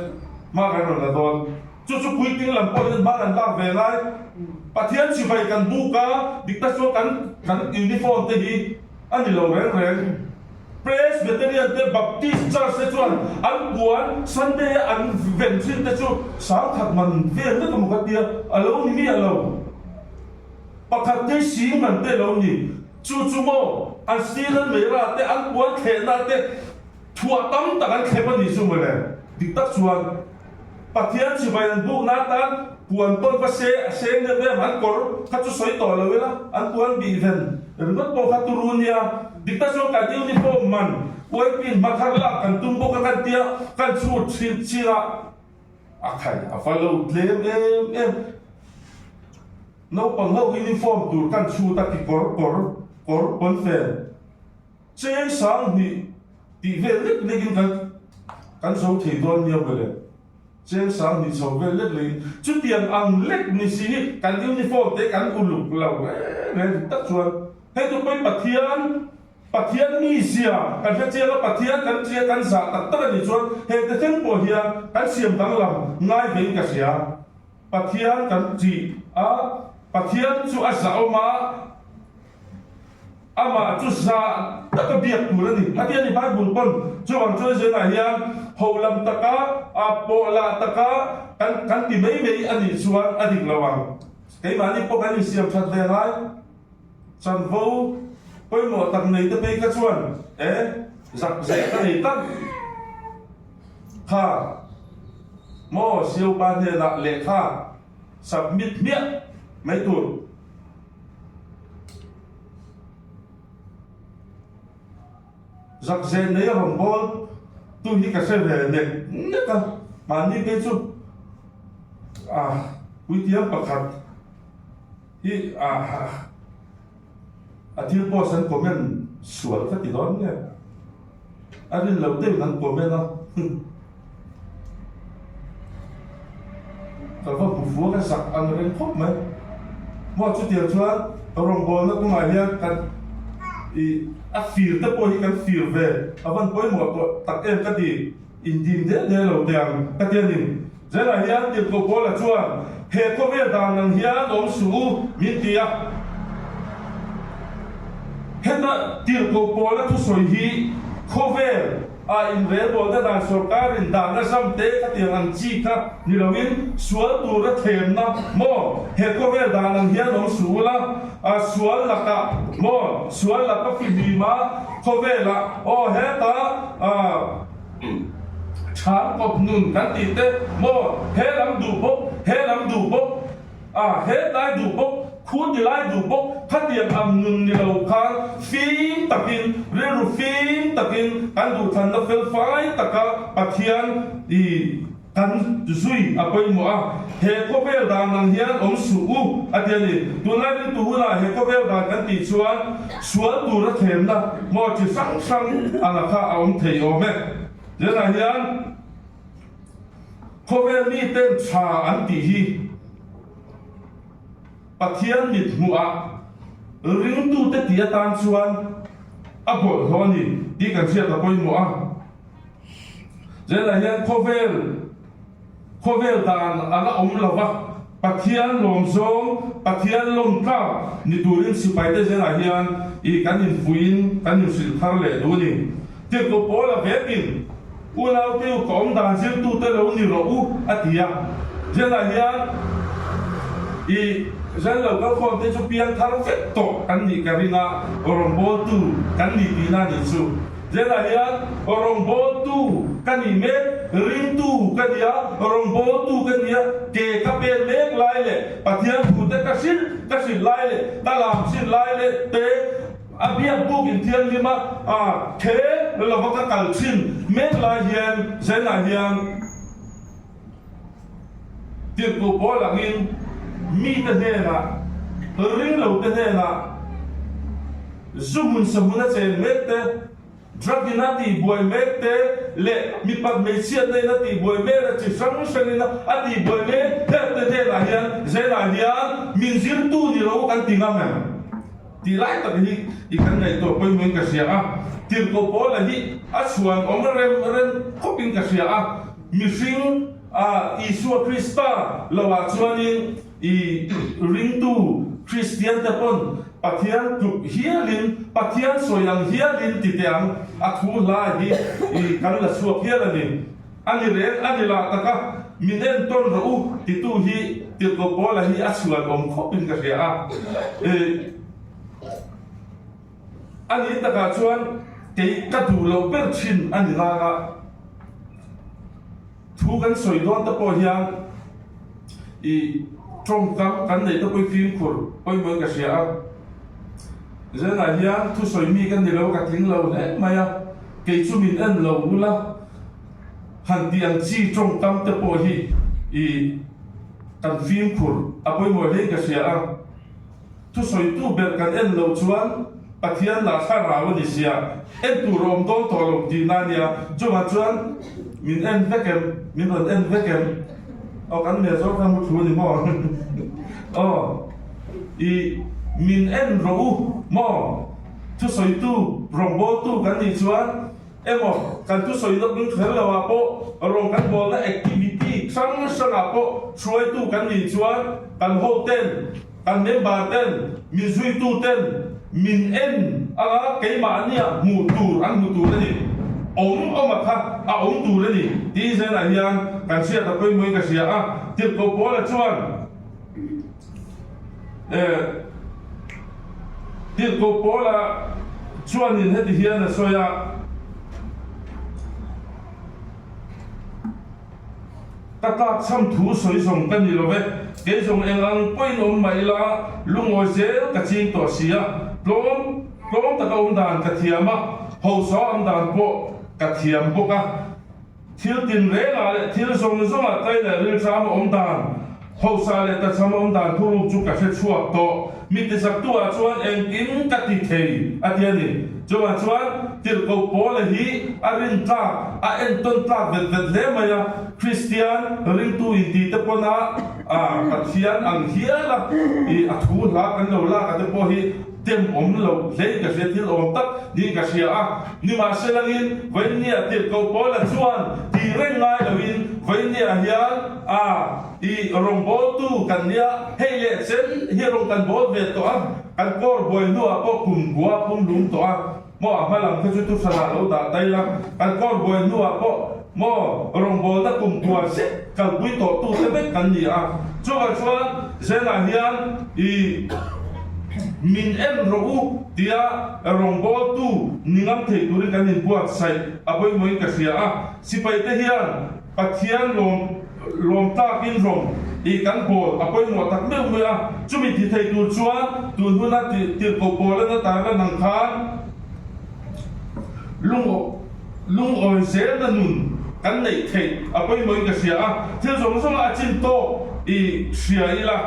hma kan rawn la dawn. Chu chu puitling lam pawh hian hma kan lak ve lai. Pathian chibai kan buk a, dik tak chuan kan kan uniform te hi a ni lo reng reng. Presbyterian te Baptist Church te chuan an puan Sunday a an ven thin te chu sangkhat man vel vek emaw ka tia, a lo ni miah lo. Pakhat te sing man te lo ni. Chu chu maw an steel an meira te an puan thlehna te thuah tam tak an thlep a nih chu mawle. Dik tak chuan Pathian chibai an bukna atan puan pawn va se a seng deuh em an kawr kha chu sawi tawh lo ila an puan bih ven ringawt pawh kha turu nia. Dik tak chuan kan uniform man uaipin hma thar lak kan tum bawk a kan tia kan chhut chhir chhir a a khai a va lo tlem em em. Naupang ho uniform tur kan chhut a kekawr kawr kawr pawnfen cheng 2000 Tih vel lek lek in kan kan zo thei dawn nia mawle. Cheng 2000 chho vel lek lek in chutiang ang lek ni si hi kan uniform te kan uluk lo reng reng dik tak chuan hei chu pawi Pathian Pathian mizia kan hre chiang a Pathian kan tia kan zah tak tak a nih chuan heng te thleng pawh hian kan siam danglam ngai ve in ka hria. Pathian kan tih a Pathian chu a zahawm a. Amah chu zah taka biak tur a ni. A ti a ni, Bible pawn chuvang chuan zenah hian holam taka, a pawhlah taka kan kan ti mai mai a nih chuan a dik lo ang. Keimahni pawh kan insiam that ve ngai. Chanvo pawimawh tak nei te phei kha chuan e zak zeh ka nei tak kha maw Siopa hnenah lehkha submit hmiah mai tur. Zak zeh nei a rawn bawl tu hi ka hre ve nek nek a, mahni phei chu a puitiang pakhat hi a a thil post an comment sual ka ti dawn nge a rin loh deuhin an comment a Ka va hmu fuak a zak ang reng khawp mai. Maw chutiang chuan rawngbawlna kawngah hian kan ih a fir te pawh hi kan fir ve a van pawimawh tawh tak em ka ti indim deuh deuh lo teh ang ka ti a ni. Zelah hian Tirhkoh Paula chuan he khawvel dan ang hian awm suh u min ti a. Heta Tirhkoh Paula thusawi hi khawvel A inrelbawlna dan sorkarin dan a zam te khatiang ang chi kha ni loin sual tura thlemna maw he khawvel dan ang hian awm suh ula, a sual lakah maw sual laka fihlima khawvelah aw heta chhang kawp nun kan tih te maw he lam duh bawk he lam duh bawk A, he tlai duh bawk, khu ti lai duh bawk, khatiang ang nun ni lo khan fim takin, rilru fim takin kan duhthlanna fel fai taka Pathian i kan zui a pawimawh a. He khawvel dan ang hian awm suh u, a ti a ni. Tunlai ringtu hunah he khawvel dan kan tih chuan sual tura thlemna maw chi hrang hrang anga kha a awm thei awm e. Tunah hian. Khawvel miten tha an tih hi Pathian mit hmuhah ringtute tih atan chuan a bawlhhlawh a ni tih kan hriat a pawimawh a. Zelah hian khawvel khawvel dan a la awm lo va, Pathian lawmzawng, Pathian lawmtlak ni turin sipaite zelah hian i kan infuihin kan inhrilh thar leh duh a ni. Tirhkoh Paula vekin, Unau te u, ka awm dan zirtute lo ni rawh u, a ti a. Zela hian i zan lo kal khawm te chu piang thar vek tawh kan nih ka ring a, rawngbawltu kan ni tihna a nih chu. Zela hian rawngbawltu ka nih mek, ringtu ka ni a, rawngbawltu ka ni a, ke ka pen mek lai leh Pathian thu te ka hrilh ka hrilh lai leh ka lam chin lai leh te, A biak buk in thianghlim a, a the lova ka kal thin mek lai hian Zenah hian tirhkoh pawl angin mite hnenah, ringlote hnenah zu hmun sa hmun a chen mek te, Drug in a tihbuai mek te leh mipat hmeichhiatna in a tihbuai mek leh chi hrang hrang in a tihbuai mek mek te hnenah hian Zelah hian min zirtu ni lo kan ti ngam em? Tih lai tak hi i kan ngaihtuah pawimawhin ka hria a, tirhkoh Paula hi a chhuan awm rem rem khawpin ka hria a, mihring a Isua Krista loah chuanin I ringtu Kristian te pawn Pathian tluk hialin, Pathian sawi ang hialin ti teh ang, a thu hla hi i kan la chhuak hial a ni. A ni reng a ni lah taka min entawn rawh u titu hi Tirhkoh Paula hi a chhuan awm khawpin ka hria a. I a nih takah chuan kei ka duh loh ber thin a ni nang a. Thu kan sawi dawn te pawh hian i tawngkam kan neih te pawh hi fimkhur pawimawhin ka hria a. Zenah hian thu sawi mi ka ni lo, ka tling lo hle mai a, kei chu min en lo ula han tih ang chi tawngkam te pawh hi i kan fimkhur a pawimawh hlein ka hria a. Thusawitu ber kan en loh chuan Pathian lah thlarau a ni sia, en tur a awm dawn tawh lo tihna a nia. Chuvang chuan min en vek em? Min rawn en vek em? Aw kan hmel zawk kha mu thu a ni maw? Aw i min en rawh u maw? Thusawitu rawngbawltu kan nih chuan emaw kan thusawi lawk ring kher lo ah pawh rawn kan bawlna activity hrang hrang ah pawh hruaitu kan nih chuan kan hoten Kan member ten, min zuitu ten min en anga keimahnia hmuh tur an hmu tur a ni. Awm awm a kha a awm tur a ni tih zenah hian kan hriat a pawimawhin ka hria a. Tirhkoh Paula chuan. Tirhkoh Paula chuanin heti hian a sawi a. Ka tlakchham thu sawi zawng ka ni lo ve, kei zawng eng ang pawhin awm mah ila lungawi zel ka ching tawh si a, tlawm tlawm taka awm dan ka thiam a, hausa awm dan pawh ka thiam bawk a. Thil tinrengah leh thil zawng zawngah tlai leh rilṭam a awm dan, hausa leh tachham a awm dan thuruk chu ka hre chhuak tawh. Mi tizaktuah chuan engkim ka ti thei, a ti a ni. Chuvang chuan tirhkoh Paula hi a rin tlak, a entawn tlak vet vet hle mai a. Kristian ringtu inti te pawna Pathian ang hial a, i a thu hla kan lo lak a te pawh hi dem awm lo hlein ka hria, thil awm tak niin ka hria a. Nimahselangin Vainia tirhkoh Paula chuan ti reng ngai loin Vainia hian a i rawngbawltu kan nia, hei leh chen hi rawng kan bawl ve tawh a, kan kawr buai hnuah pawh kum kua pum lum tawh a, maw a hma lam kha chu thuhranah lo dah daih la, kan kawr buai hnuah pawh maw rawngbawlna kum kua zet kalpui tawh tu te vek kan ni a, chuvang chuan Zenah hian i min en rawh u tia rawngbawltu ni ngam thei turin kan inbuatsaih a pawimawhin ka hria a, sipaite hian Pathian lawm lawm takin rawng i kan bawl a pawimawh tak meuh meuh a, chumi ti thei tur chuan tun huna tirhkoh pawl a na tarlan ang khan lung lungawi zelna nun kan neih theih a pawimawhin ka hria a, thil zawng zawnga a chin tawk i hria ila.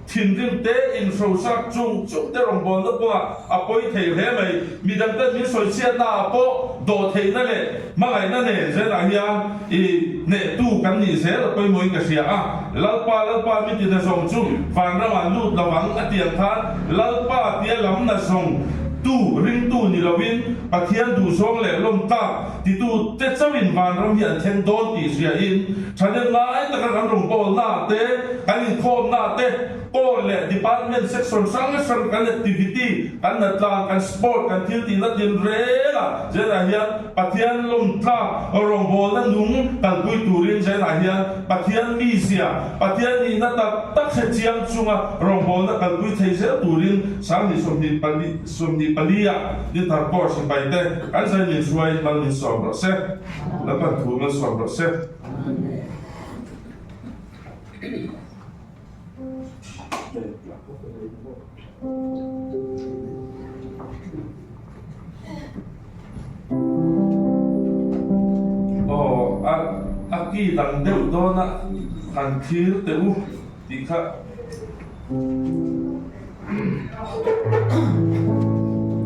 Thinrim te inhrosak chung chung te rawngbawlna kawngah a pawi thei hle mai. Midang ten min sawichhiatna ah pawh dawhtheihna leh hmangaihna nen zelah hian i hnehtu kan nih zel a pawimawhin ka hria a. Lalpa, Lalpa mi tina zawng chu vanramah lut lo ang a ti ang khan Lalpa tia lamna zawng tu ringtu ni loin Pathian duhzawng leh lawmtlak titu te chauhin vanram hi an thleng dawn tih hriain Thahnem ngai taka kan rawngbawlna te, kan inkhawmna te, Corps leh Department section hrang hrang kan activity, kan natlang, kan sport, kan thil tihna tin rengah Zenah hian Pathian lawmtlak rawngbawlna nung kalpui turin Zenah hian Pathian mizia, Pathian nihna tak tak hre chiang chunga rawngbawlna kalpui thei zel turin 2024 24 ah Nithar Corps sipai te kan zai min hruaiin mal min sawm rawh se. Lalpan thu mal sawm rawh se. Aw a a ki dang deuh dawn a han thlir teh u tih kha.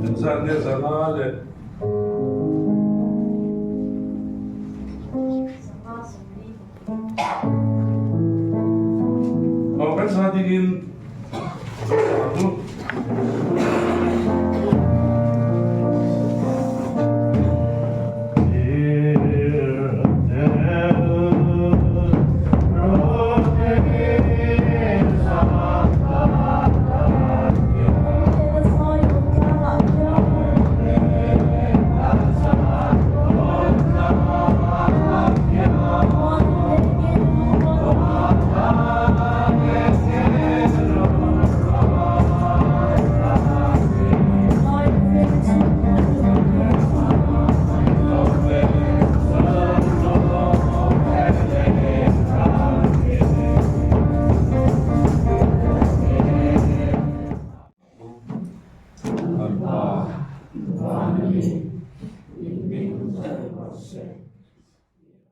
Engzat nge zanga le? Aw kan sa dingin zo sa ang u.